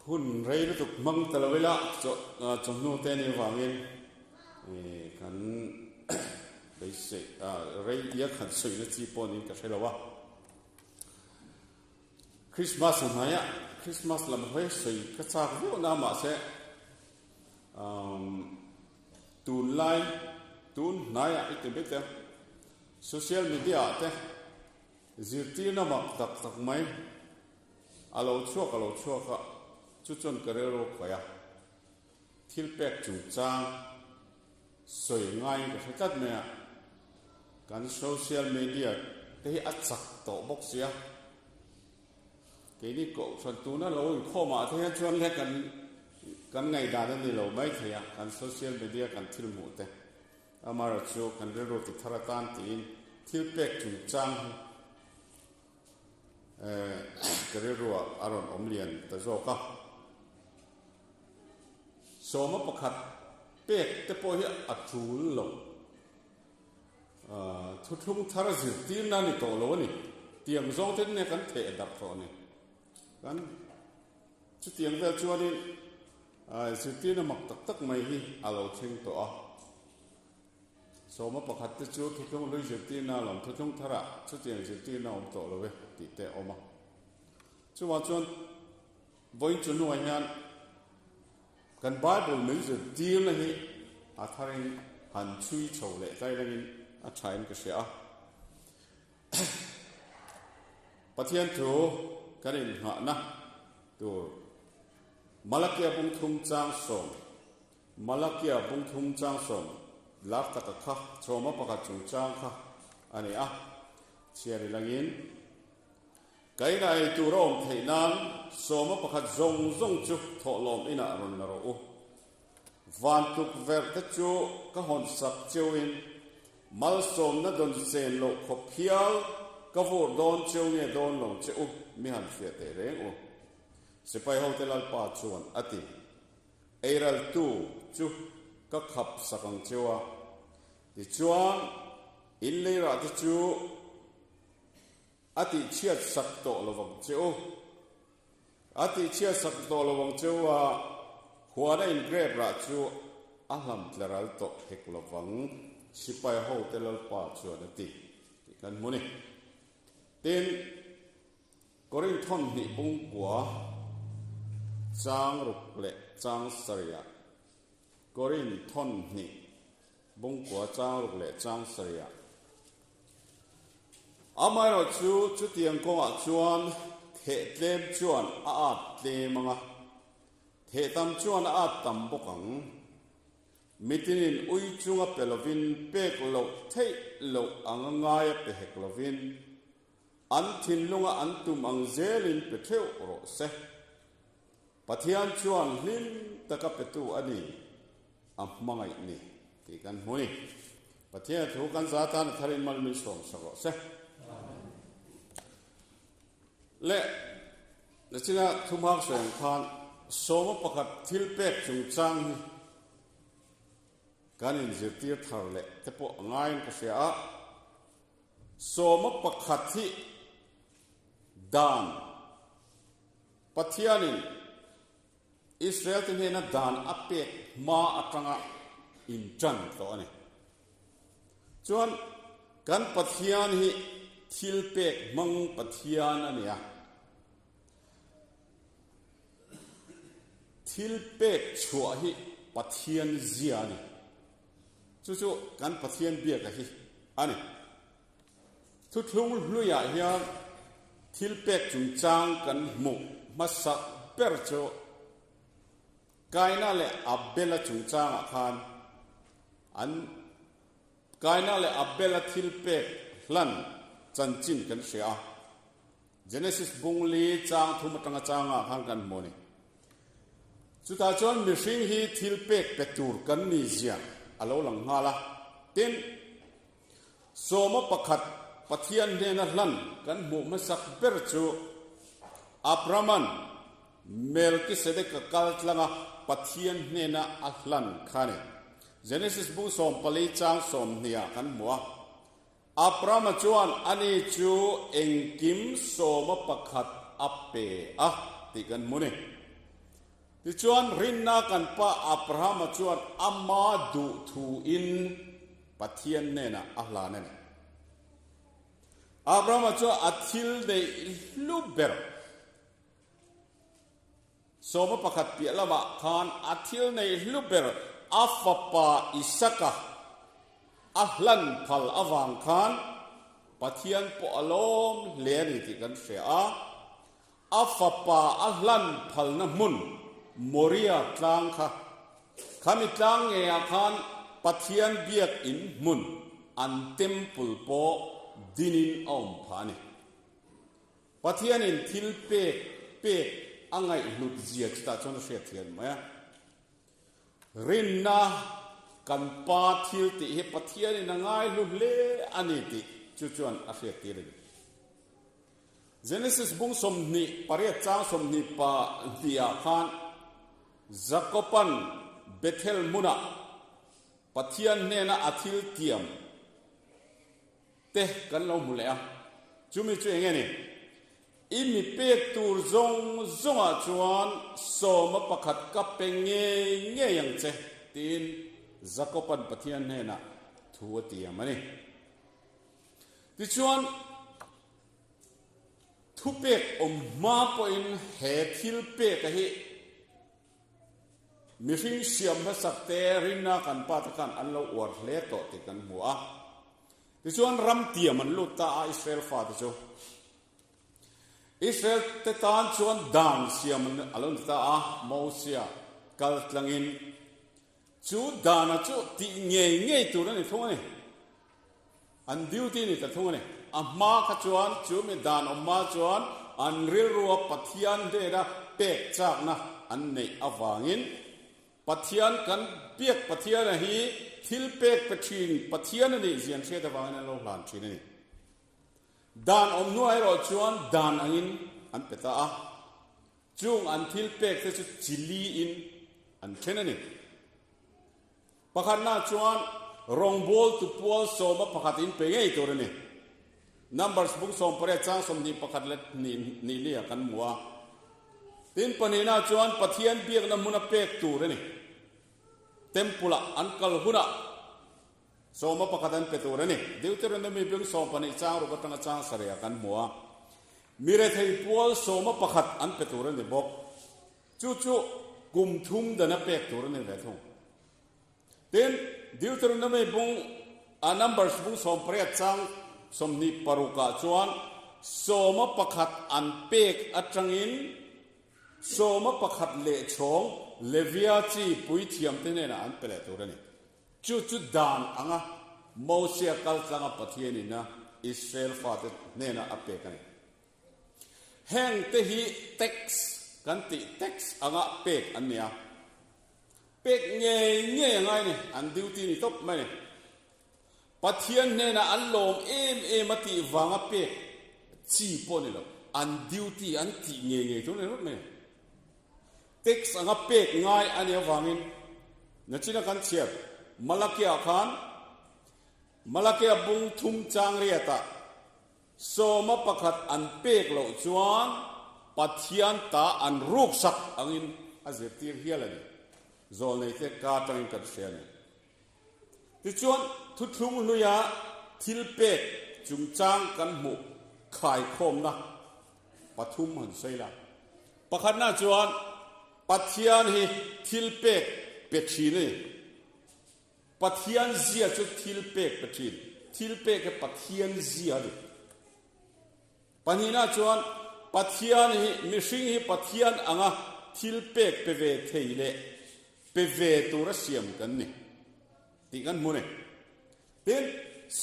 Hun rei lutuk hmang ta lo ila chawhnu te nih avangin kan beisei rei ia khan sawina chi pawh niin ka hre lo a. Christmas a hnaia Christmas lam hawi sawi ka chak viau na mahse tunlai tun hnaiah i ti bete social media ah te zirtirna mak tak tak mai A lo chhuak a lo chhuak a, chu chuan ka rilru khawih a, thil pek chungchang sawi ngaiin ka hre tlat mai a, kan social media te hi a chak tawh bawk si a, keini kohhran tuna lo inkhawm ah te hian chuan le kan kan ngaihdan a ni lo mai thei a, kan social media kan thil hmuh te amaherawhchu kan rilru ti thar atan tiin thil pek chungchang hi Ka rilruah a rawn awm lian ta zawk a. Sawma pakhat pek te pawh hi a tul lo. Thuthlung thar zirtirna a ni tawh lo a ni. Tiang zawng te nge kan theh darh tawh a ni. Kan chutiang vel chuanin zirtirna mak tak tak mai hi a lo thleng tawh a. Sawma pakhat te chu thuthlung hlui zirtirna lawm thuthlung tharah chutiang zirtirna awm tawh lo e tih te a awm a. Chuvang chuan vawiin chu hnuah hian kan Bible min zirtirna hi a tharin han chhui chho leh tlai rengin a thain ka hria a. Pathian thu kan inngahna tur Malakia bungthum chang sawm Malakia bungthum chang sawm lar taka kha chhawma pakhat chungchang kha a ni a, chhiar i langin Kaina ei tur a awm theih nan sawma pakhat zawng zawng chu thawhlawm inah rawn la rawh u. Van tluk verh te chu ka hawn sak cheuin malsawmna dawn sen loh khawp hial ka vur dawn cheu nge dawn lo che u mi han hria teh reng u. Sipai hote Lalpa chuan a ti. Eiraltu chu ka khap sak ang cheu a, tichuan in leirah te chu a tihchhiat sak tawh lo vang che u. A tihchhiat sak tawh lo vang cheu a, huana in grep rah chu a hlam tleral tawh hek lo vang, sipai hote Lalpa chuan a ti tih kan hmu ni. Tin. Korinth thawn hnih pungkua chang ruk leh chang sarih Korinth thawn hnih bungkua chang ruk leh chang sarih Amaherawh chu chutiang kawngah chuan theh tlem chuan a at tlem ang a, theh tam chuan a at tam bawk ang. Mitinin ui chunga pe lovin pek loh theih loh anga ngaia pe hek lovin, An thinlunga an tum ang zelin pe theuh rawh se. Pathian chuan hlim taka petu a ni, a hmangaih ni tih kan hmu ni. Pathian thu kan za tan a tharin mal min sawm sak rawh se. Le nachina thumhak sawi ang khan sawma pakhat thil pek chungchang hi kan inzirtir thar leh te pawh a ngaiin ka hria a. Sawma pakhat hi dan, Pathianin Israelte hnena dan a pek hma atanga intan tawh a ni. Chuan kan Pathian hi thil pek hmang Pathian a ni a. Thil pek chhuah hi Pathian zia a ni. Chu chu kan Pathian biaka hi a ni. Thuthlung hluiah hian thil pek chungchang kan hmuh hmasa ber chu Kaina leh Abela chungchangah khan an Kaina leh Abela thil pek hlan chanchin kan hria a. Genesis bungli chang thum atanga changah khan kan hmu a ni. Chutah chuan mihring hi thil pek pe tur kan ni zia a lo lang nghal a. Tin, sawma pakhat Pathian hnena hlan kan hmuh hmasak ber chu Abrahama'n Melkisedeka kal tlanga Pathian hnena a hlan kha a ni. Genesis bung 14 chang 20 ah kan hmu a. Abrahama chuan ani chu engkim sawma pakhat a pe a tih kan hmu ni. Tichuan, rinna kan pa Abrahama chuan ama duh thuin Pathian hnenah a hlan a ni. Abrahama chuan a thil neih hlu ber Sawma pakhat piah lamah khan a thil neih hlu ber a fapa Isaka a hlan phal avang khan Pathian pawh a lawm hle a ni tih kan hria a. A fapa a hlan phalna hmun Moria tlang kha, khami tlang ngeiah khan Pathian biakinn hmun an temple pawh dinin a awm phah a ni. Pathianin thil pek pek a ngaihhlut zia chutah chuan a hriat thiam mai a. Rinna kan Pa thil tih hi Pathianin a ngaihlu hle a ni tih chu chuan a hriat tir a ni. Genesis bung 28 chang 20 pa hnihah khan Jakoban Bethel hmunah Pathian hnena a thil tiam te kan lo hmu leh a, chumi chu eng nge ni? I mi pek tur zawng zawngah chuan sawma pakhat ka pe ngei ngei ang che, tiin Jakoban Pathian hnenah thu a tiam a ni. Tichuan, thupek awm hma pawhin he thil peka hi Mihring siam hmasak te rinna kan pa te khan an lo uar hle tawh tih kan hmu a. Tichuan ram tiam an lut ta a Israel fate chu. Israel te tan chuan dan siam a lo ni ta a, Mosia kal tlangin chu dana chu tih ngei ngei tur a ni thung a ni. An duty ni ta thung a ni. A hma kha chuan chu mi dan awm hma chuan an rilrua Pathian hnena pek chakna an neih avangin Pathian kan biak Pathiana hi thil pek pe thin Pathian a nih zian hriat avangin an lo hlan thin a ni. Dan awm hnuah erawh chuan dan angin an pe ta a. Chung an thil pek te chu chili in an then a ni. Pakhatna chuan rawngbawltu pual sawma pakhat in pe ngei tur a ni. Numbers bung 18 chang 21 leh hnih lia kan hmu a. Tin pahnihna chuan Pathian biakna hmuna pek tur a ni. Temple-ah an kal hunah sawma pakhat an pe tur a ni. Deuteronomy bung 12 chang ruk atanga chang sarihah kan hmu a. Mi rethei pual sawma pakhat an pe tur a ni bawk. Chu chu kum thum dana pek tur a ni ve thung. Tin, Deuteronomy bung a Numbers bung 18 chang 26 ah chuan sawma pakhat an pek atangin sawma pakhat leh chhawng Levia chi puithiamte hnenah an pe leh tur a ni. Chu chu dan anga Mosia kaltlanga Pathianin a Israel fate hnena a pek a ni. Heng te hi tax kan tih tax anga pek an ni a, pek ngei ngei a ngai a ni, an duty ni tawp mai a ni. Pathian hnenah an lawm em em a tih vanga pek chi pawh a ni lo, an duty an tih ngei ngei tur a ni rawt mai a ni. Tax anga pek ngai a nih avangin nachina kan chhiar Malakia khan Malakia bung thum chang riatah Sawma pakhat an pek loh chuan Pathian ta an ruksak angin a zirtir hial a ni. Zawlneite ka atangin kan hria a ni. Tichuan, thuthlung hluia thil pek chungchang kan hmuh khaikhawmna pathum han sawi la. Pakhatna chuan Pathian hi thil pek pe thin a ni. Pathian zia chu thil pek pe thin. Thil pek hi Pathian zia a ni. Pahnihna chuan Pathian hi mihring hi Pathian anga thil pek pe ve thei leh pe ve tura siam kan ni tih kan hmu a ni. Tin,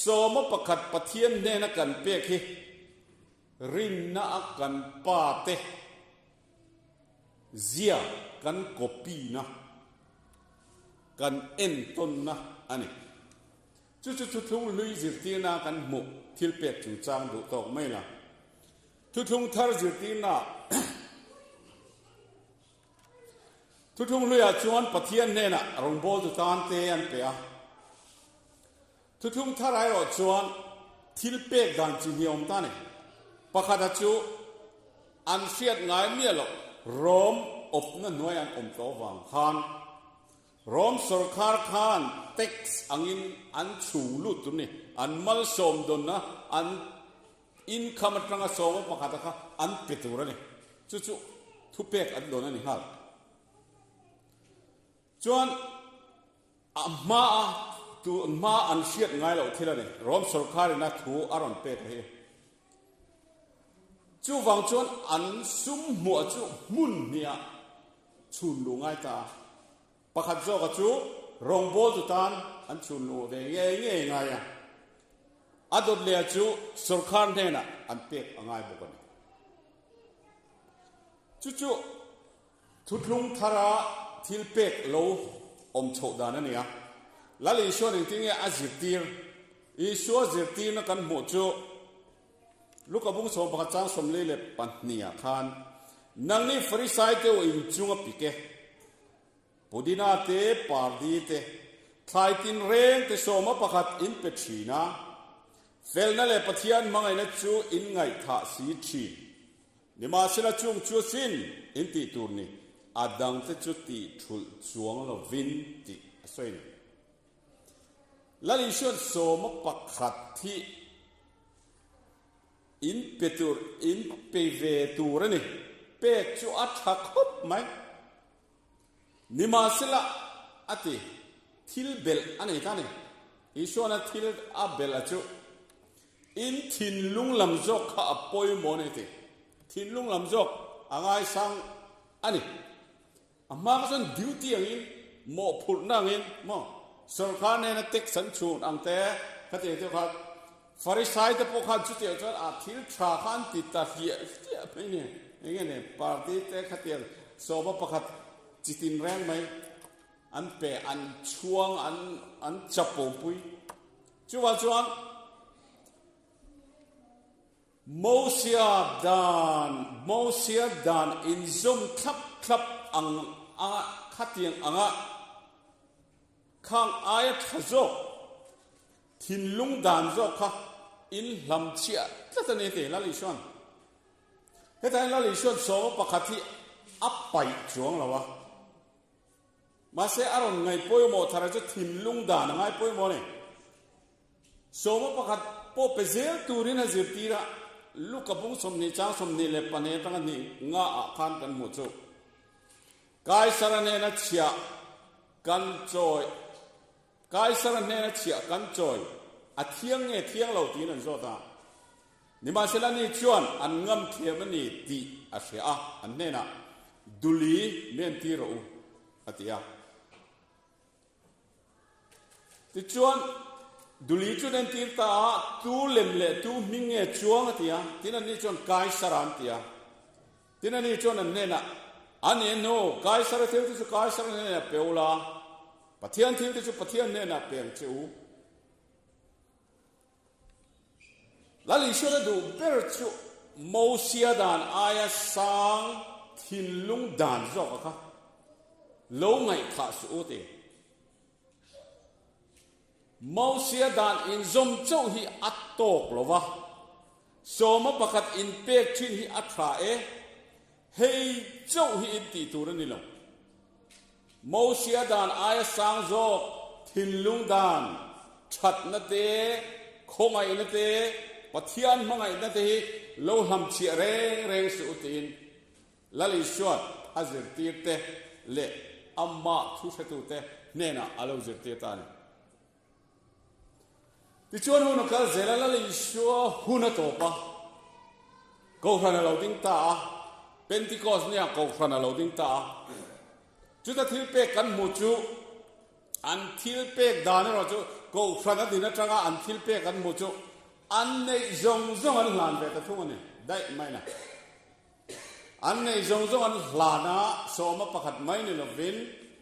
sawma pakhat Pathian hnena kan pek hi rinna a kan pa te zia kan copy na, kan entawnna a ni. Chu chu thuthlung hlui zirtirna kan hmuh thil pek chungchang duh tawk mai la. Thuthlung thar zirtirna Thuthlung hluiah chuan Pathian hnenah rawngbawltu tan te an pe a. Thuthlung thar erawh chuan thil pek dan chi hniawm ta a ni. Pakhata chu an hriat ngai miah loh Rom. awpna hnuai an awm tawh vang khan Rom sorkar khan tax angin an chhung lut tur ni, an malsawm dawnna an income atanga sawma pakhata kha an pe tur a ni. Chu chu thupek an dawn a ni nghal. Chuan a hmaa tu hma an hriat ngai loh thil a ni, Rom sorkarina thu a rawn pek a hi. Chuvang chuan an sum hmuah chu hmun hniah chhun luh ngai ta a, pakhat zawka chu rawngbawltu tan an chhun luh ve ngei ngei ngai a, a dawt leh chu sorkar hnenah an pek a ngai bawk a ni. Chu chu Thuthlung thara thil pek lo awm chhoh dan a ni a. Lal Isuan engtin nge a zirtir? Isua zirtirna kan hmuh chu Luka bung 11 chang 42 ah khan, Nangni Farisai te u inchung a pik e, pudina te, pardi te, thlai tinreng te sawma pakhat in pe thin a, felna leh Pathian hmangaihna chu in ngaihthah si thin. Nimahsela chung chu sin in tih tur ni, a dangte chu tih thulh chuang lovin tih a sawi ni. Lal Isuan sawma pakhat hi in pe tur, in pe ve tur a ni. Pek chu a tha khawp mai. Nimahsela a ti, thil belh a nei ta ni. Isuana thil a belh a chu in thinlung lam zawk kha a pawimawh a ni ti. Thinlung lam zawk a ngaisang a ni. A hma kha chuan duty angin, mawhphurhna angin maw sorkar nena tax an chhun ang te kha ti ang khan Farisai te pawh khan chutiang chuan a thil tha kha an ti ta hliah hliah mai ni. Enge ni party te khatiang sawma pakhat chi tin reng mai an pe an chhuang an an chapopui. Chuvang chuan Mosia dan Mosia dan inzawm thlap thlap ang a khatiang anga Khang aia tha zawk, thinlung dan zawk kha in hlam chhiah tlat a ni ti Lal Isuan. Hetah hian Lal Isuan sawma pakhat hi a paih chuang lo a. Mahse a rawn ngaih pawimawh thar chu thinlung dan a ngai pawimawh a ni. Sawma pakhat pawh pe zel turin a zirtir a, Luka bung 20 chang 22 atanga hnih nga ah khan kan hmuh chu. Kaisara hnena chhiah kan chawi Kaisara hnena chhiah kan chawi a thiang nge thiang lo tiin an zawt a. Nimahsela ni chuan an ngam thiam a ni tih a hria a, an hnenah, Duli men ti rawh u, a ti a. Tichuan, Duli chu an entir ta a, Tu lem leh tu hming nge chuang a ti a, tin anni chuan Kaisara an ti a. Tin ani chuan an hnenah, A ni hnu, Kaisara thil te chu Kaisara hnenah pe ula, Pathian thil te chu Pathian hnenah pe ang che u. Lal Isuana duh ber chu Mosia dan aia sang thinlung dan zawk a kha lo ngaihthah suh u ti. Mosia dan inzawm chauh hi a tawk lo va, sawma pakhat inpek thin hi a tha e, hei chauh hi intih tur a ni lo. Mosia dan aia sang zawk thinlung dan, thatna te, khawngaihna te, Pathian hmangaihna te hi lo hlamchhiah reng reng suh u tiin Lal Isuan a zirtirte leh amah thuhretute hnenah a lo zirtir ta a ni. Tichuan hun a kal zel a, Lal Isua hun a tawp a, Kohhran a lo ding ta a, Pentecost nia Kohhran a lo ding ta a. Chuta thil pek kan hmuh chu an thil pek dan erawh chu Kohhran a din atanga an thil pek an hmuh chu an neih zawng zawng an hlan ve ta thung a ni daih mai na. An neih zawng zawng an hlan a, sawma pakhat mai ni lovin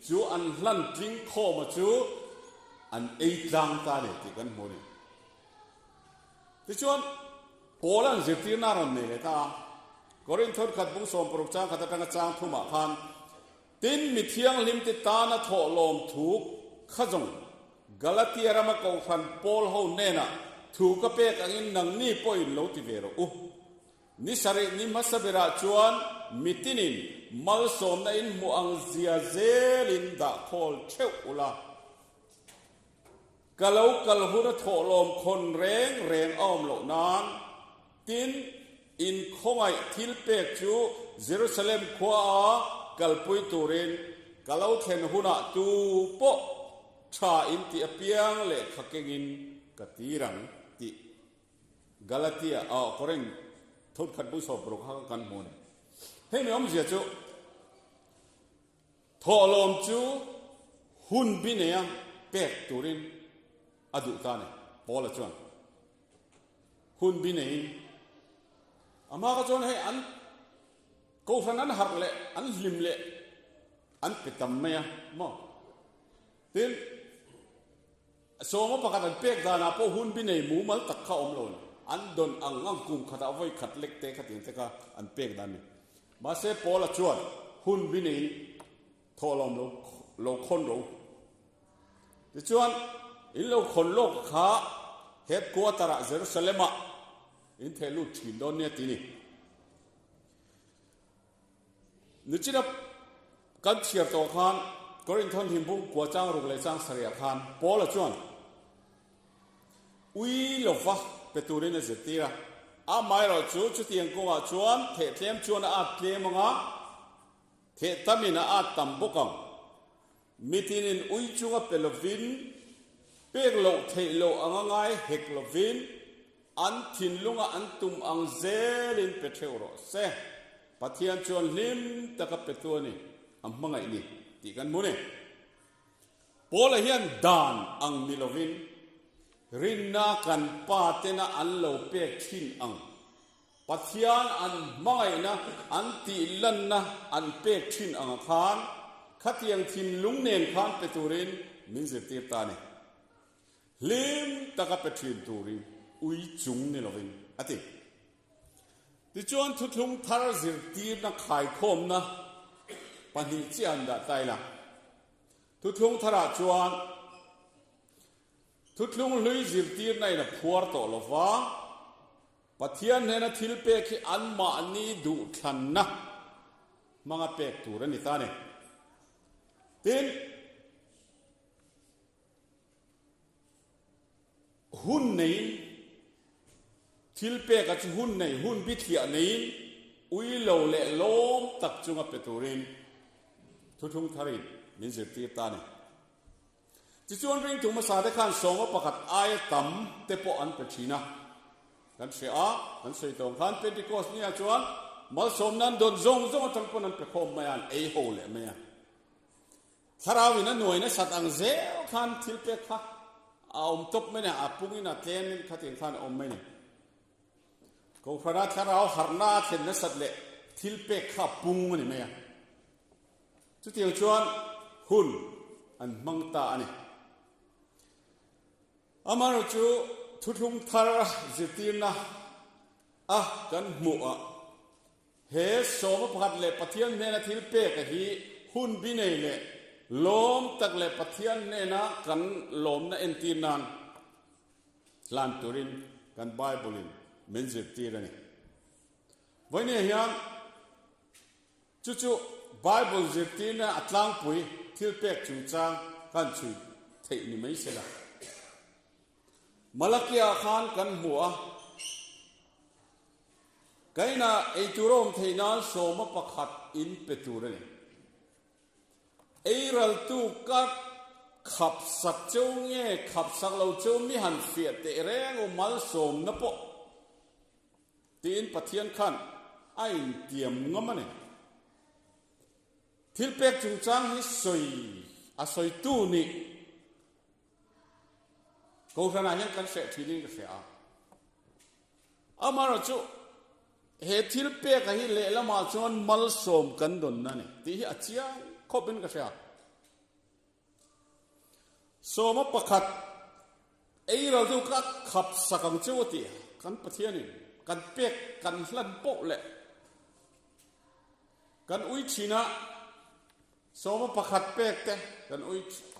chu an hlan tling khawma chu an ei tlang ta a ni tih kan hmu a ni. Tichuan, Paul an zirtirna a rawn nei leh ta a, Korinth khat bung 60 chang khat atanga chang thumah khan, Tin, mi thianghlimte tana thawhlawm thu kha zawng Galatia rama Kohhran Paul ho hnenah thu ka pek angin nangni pawhin lo ti ve rawh u. Ni sarih ni hmasa berah chuan mitinin malsawmna in hmuh ang zia zelin dah khawl theuh ula. Ka lo kal hun a thawhlawm khawn reng reng a awm loh nan, tin, in khawngaih thil pek chu Jerusalem khua a kalpui turin ka lo thlen hunah tu pawh tha in tih apiang lehkha kengin ka tir ang tih Galatia, aw, Korinth thawtkhat bung sawmparuk kha kan hmu a ni. Hei mi awmzia chu Thawhlawm chu hun bi neia pek turin a duh ta a ni, Paula chuan hun bi neiin a hma kha chuan hei an kohhran an harh leh an hlim leh an pe tam mai a maw? Tin, sawma pakhat an pek danah pawh hun bi nei mumal tak kha awm lo a ni. An dawn ang ang kum khatah vawi khat lek te kha tiang te kha an pek dan a ni. Mahse Paula chuan hun bi neiin thawhlawm lo lo khawn ro. Tichuan, in lo khawn lawk kha headquarter-ah Jerusalem-ah in theh lut thin dawn nia ti ni. Nichina kan chhiar tawh khan Korinthon himbung kua chang ruk leh chang sarihah khan Paula chuan Ui lova pe turin a zirtir a, amaherawh chu chutiang kawngah chuan theh tlem chuan a at tlem ang a, theh tamin a at tam bawk ang. Mitinin ui chunga pe lovin, pek loh theih loh anga ngai hek lovin, an thinlunga an tum ang zelin pe theuh rawh se. Pathian chuan hlim taka petu a ni, a hmangaih ni tih kan hmu ni. Paula hian dan ang ni lovin rinna kan pa tena an lo pek thin ang, Pathian an hmangaihna an tih lanna an pek thin anga khan khatiang thinlung nen khan pe turin min zirtir ta a ni. Hlim taka pe thin turin ui chung ni lovin a ti. Tichuan thuthlung thar zirtirna khaikhawmna pahnih chiah an dah ta ila. Thuthlung tharah chuan thuthlung hlui zirtirna in a phuar tawh lo va, Pathian hnena thil pek hi anmahni duhthlanna hmanga pek tur a ni ta a ni. Tin, Hun neiin, thil peka chu hun nei, hun bithliah neiin, ui lo leh lawm tak chunga pe turin thuthlung tharin min zirtir ta a ni. Tichuan ringtu hmasa te khan sawma pakhat aia tam te pawh an pe thin a. Kan hria a, kan sawi tawng khan Pentecost nia chuan malsawmna an dawn zawng zawng atang pawn an pe khawm mai a, an ei ho leh mai a. Thlarau in a nuai nasat ang zel khan thil pek kha a awm tawp mai a ni, a pung in a tlem in khatiang khan a awm mai a ni. Kohhrana thlarau harhna a thlen nasat leh thil pek kha a pung a ni mai a. Chutiang chuan hun an hmang ta a ni. Amaherawhchu thuthlung thar zirtirna a kan hmuh ah He sawma pakhat leh Pathian hnena thil pek a hi hun bi nei leh lawm tak leh Pathian hnena kan lawmna entir nan hlan turin kan Bible in min zirtir a ni. Vawinia hian chu chu Bible zirtirna a tlangpui thil pek chungchang kan chhui theih ni mai sela. Malakia khan kan hmu a. Kaina eitur a awm theih nan sawma pakhat in pe tur a ni. Eiraltu ka khap sak cheu nge khap sak lo cheu mi han fiah teh reng u malsawmna pawh tiin Pathian khan a intiam ngam a ni. Thil pek chungchang hi sawi a sawitu nih Kohhranah hian kan hreh thin in ka hria a. Amaherawh chu he thil peka hi lehlamah chuan malsawm kan dawn a ni tih hi a chiang khawp in ka hria. Sawma pakhat ei ral chu ka khap sak ang cheu a ti a, kan Pathianin kan pek kan hlan poh leh kan ui thin a, Sawma pakhat pek te kan ui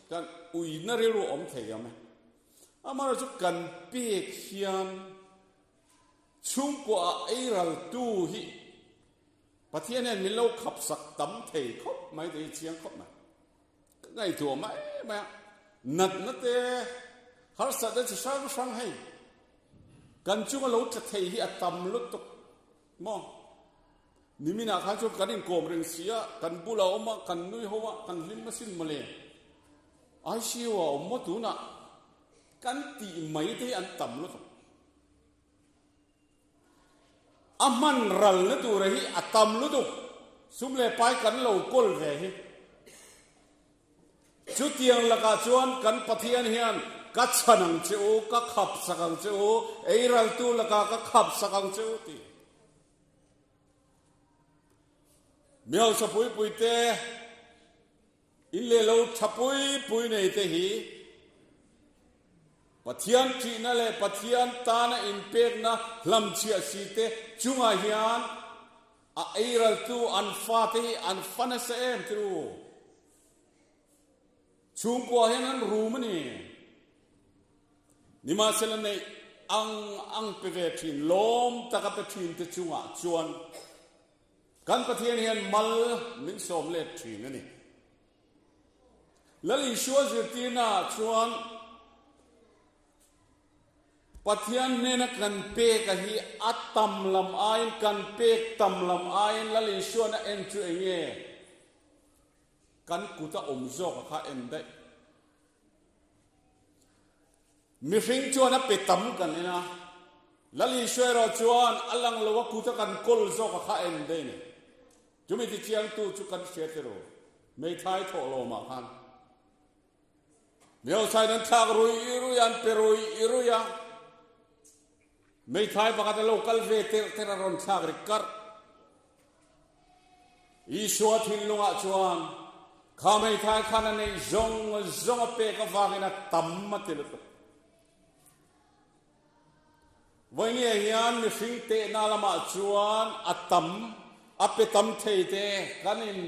kan uina rilru awm thei awm e. Amaherawhchu kan pek hian. Chhungkua ah ei ral tu hi Pathian hian min lo khap sak tam thei khawp mai tih hi chiang khawp mai. Ka ngaihtuah mai mai a, natna te, harsatna chi hrang hrang hei kan chunga lo tla thei hi a tam lutuk maw? Niminah khan chuan kan inkawm reng si a, kan bulah awm a, kan nui ho a, kan hlim asin mawle. ICU ah awm maw tunah kan tih mai te hi an tam lutuk. A hman ralna tura hi a tam lutuk, sum leh pai kan lo kawl ve hi. Chutiang lakah chuan kan Pathian hian ka chhan ang che u, ka khap sak ang che u, ei raltu lakah ka khap sak ang che u tih. Mi hausa pui pui te, in leh lo tha pui pui nei te hi Pathian ṭihna leh Pathian tana inpekna hlamchhiah si te chungah hian a eiraltu an fate hi an fa nasa em tiru? Chhungkua hian an rum a ni. Nimahsela neih ang ang pe ve ṭhin, lawm taka pe ṭhin te chungah chuan kan Pathian hian mal min sawm let ṭhin a ni. Lal Isua zirtirnaah chuan Pathian hnena kan peka hi a tam lam aiin kan pek tam lam aiin Lal Isuana en chu eng nge kan kuta awm zawk a kha en daih. Mihring chuan a pe tam kan en a, Lal Isua erawh chuan a lang lo a kuta kan kawl zawk a kha en daih a ni. Chumi tichiangtu chu kan hria tiraw? Hmeithai thawh lawmah khan Miosain an thlak rui rui a, an pe rui rui a. Hmeithai pakhat a lo kal ve terh terh a rawn thlak ri karh. Isua thinlungah chuan kha hmeithai khan a neih zawng zawng a pek avangin a tam a ti lutuk. Vawinia hian mihring tehna lamah chuan a tam, a pe tam thei te, kan in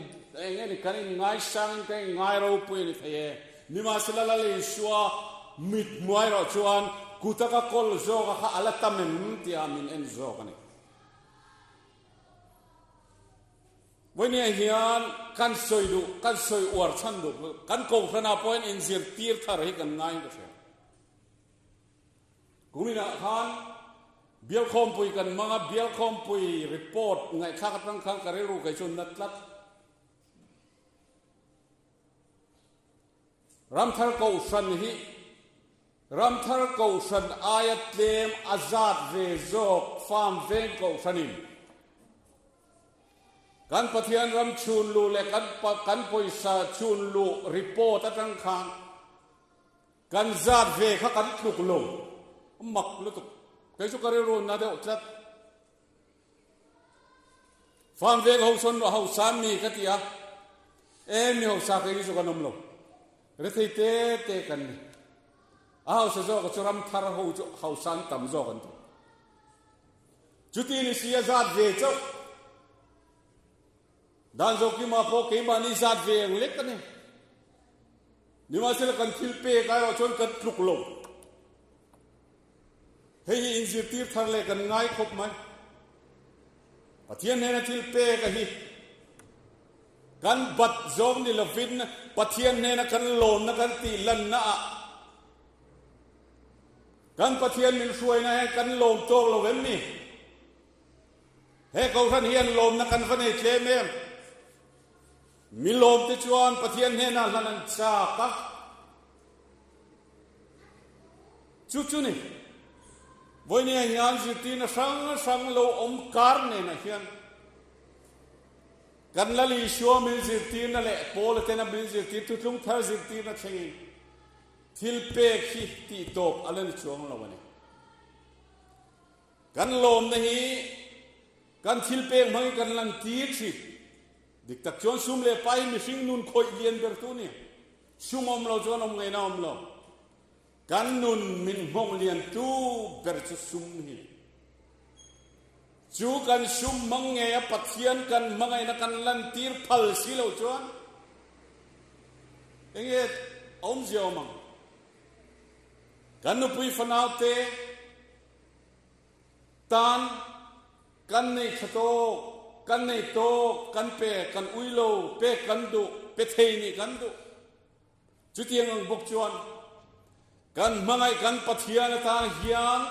eng nge ni, kan in ngaisangin kan in ngai ropui a ni thei e. Nimahsela Lal Isua mit hmuai erawh chuan kuta ka kawl zawk a kha a la tam em tia min en zawk a ni. Vawinia hian kan sawi duh, kan sawi uar chhan duh, kan kohhranah pawhin inzirtir thar hi kan ngaiin ka hria. Kuminah khan Bialkhawmpui kan hmang a, Bialkhawmpui report ngaihthlak atang khan ka rilru kei chu na tlat. Ramthar Kohhran hi Ramthar Kohhran aia tlem a zat ve zawk farm veng Kohhranin kan Pathian ram chhun luh leh kan kan pawisa chhun luh report atang khan Kan zat ve kha kan tluk lo mak lutuk. Kei chu ka rilru na deuh tlat. Farm veng ho sawn ho san mi ka ti a, e mi hosa kei hi chu kan awm lo. Rethei te te kan ni. A hausa zawk chu ram thar ho chu hausa an tam zawk an ti. Chuti ni si a zat ve chauh. Dan Zawkima pawh keimahni zat ve ang lek a ni. Nimahsela kan thil pek erawh chuan kan tluk lo. Hei hi inzirtir thar leh kan ngai khawp mai. Pathian hnena thil pek a hi kan bat zawng ni lovin Pathian hnena kan lawmna kan tih lanna ah kan Pathian min hruaina hian kan lawm tawk lo em ni? He Kohhran hian lawmna kan va nei tlem em? Mi lawmte chuan Pathian hnenah hlan an chak a. Chu chu ni, vawinia hian zirtirna hrang hrang lo awm kar nenah hian kan Lal Isua min zirtirna leh Paula tena min zirtir thutlung thar zirtirna thlengin thil pek hi tihtawp a la ni chuang lo a ni. Kan lawmna hi kan thil pek hmangin kan lang tir thin. Dik tak chuan sum leh pai hi mihring nun khawih lian ber tu ni. Sum awm lo chuan awm ngaihna awm lo. Kan nun min nghawng lian tu ber chu sum hi. Chu kan sum hmang ngei a Pathian kan hmangaihna kan lantir phal si lo chuan enge awmzia awm ang? Kan nupui fanau te. Tan kan nei tha tawk, kan nei tawk, kan pe, kan ui lo, pek kan duh, pe thei nih kan duh. Chutiang ang bawk chuan kan hmangaih kan Pathian atan hian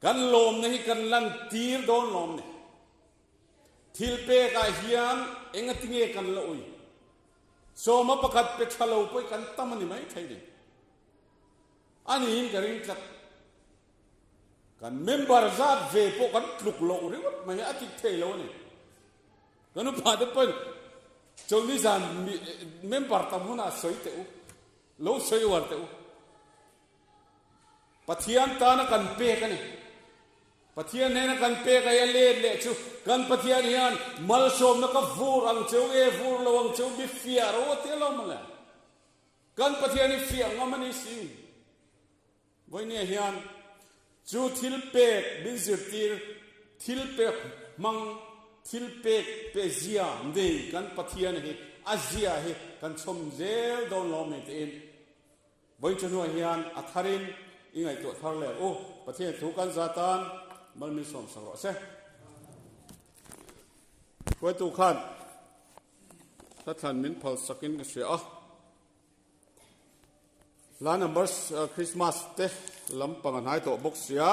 kan lawmna hi kan lan tir dawn lawm ni. Thil pekah hian engatinge kan la ui? Sawma pakhat pe tha lo pawh hi kan tam a ni mai thei ni. A niin ka ring tlat. Kan member zat ve pawh kan tluk loh ringawt mai hi a tik thei lo a ni. Kan upa te pawhin chawlhni zan member tam hunah sawi teh u, lo sawi uar teh u. Pathian tana kan pek a ni. Pathian hnena kan pek ai a let leh chu kan Pathian hian malsawmna ka vur ang cheu nge vur lo ang cheu mi fiah ro a tia lo mawle. Kan Pathian hi fiah ngam a ni si. Vawinia hian chu thil pek min zirtir, thil pek hmang, thil pek pe zia nei kan Pathian hi a zia hi kan chhawm zel dawn lo mai tiin vawiin chu hnuah hian a tharin i ngaihtuah thar leh u. Pathian thu kan za tan malminsawm sak rawh se. Hruaitu khan Hla thlan min phal sakin ka hria a, hla number Christmas te lampang a hnai tawh bawk sia,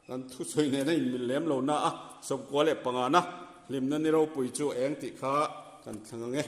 kan thusawi nena inmil lem lo na a, 45 na hlimna ni ropui chu eng tih kha kan thlang ang e.